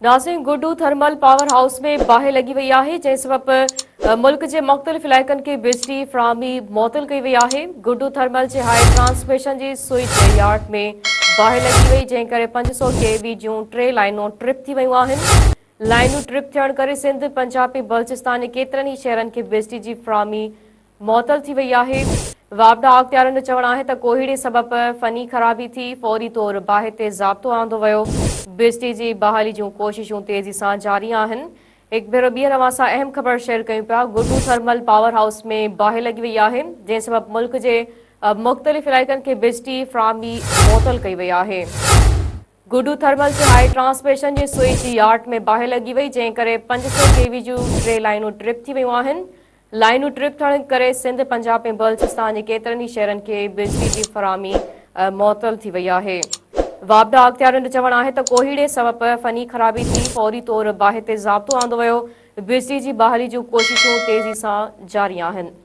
ناظرين Guddu thermal power house ۾ باهه لڳي وئي آهي جنهن سبب ملڪ جي مختلف علائقن کي بجلي فراهمي معطل ڪئي وئي آهي گڊو ٿرمل جي هاء ٽرانسميشن جي سوئچ يارڊ ۾ باهه لڳي وئي جنهن ڪري 500 ڪي وي جون ٽي لائنون ٽرپ ٿي ويون آهن لائنون ٽرپ ٿيڻ ڪري سنڌ پنجاب ۽ بلوچستان جي ڪيترن ئي شهرن کي بجلي جي فراهمي معطل ٿي وئي آهي. واپڊا اختيارين جو چوڻ آهي ته ڪوهيڙي سبب فني خرابي ٿي، فوري طور باهه تي ضابطو آندو ويو، بجلي جي بحالي جون ڪوششون تيزي سان جاري آهن. هڪ ڀيرو ٻيهر اوهان سان اهم خبر شيئر ڪيون پيا، گڊو ٿرمل پاور هائوس ۾ باهه لڳي وئي آهي، جنهن سبب ملڪ جي مختلف علائقن کي بجلي فراهمي معطل ڪئي وئي آهي. گڊو ٿرمل جي هاء ٽرانسميشن جي سوئچ يارڊ ۾ باهه لڳي وئي، جنهن ڪري 500 ڪي وي جون ٽي لائنون ٽرپ ٿي ويون آهن. لائنون ٽرپ ٿيڻ ڪري سنڌ، پنجاب ۽ بلوچستان جي ڪيترن ئي شهرن کي بجلي جي فراهمي معطل ٿي وئي آهي. واپڊا اختيارين جو چوڻ آهي ته ڪوهيڙي سبب فني خرابي ٿي، فوري طور باهه تي ضابطو آندو ويو، بجلي جي بحالي جون ڪوششون تيزي سان جاري آهن.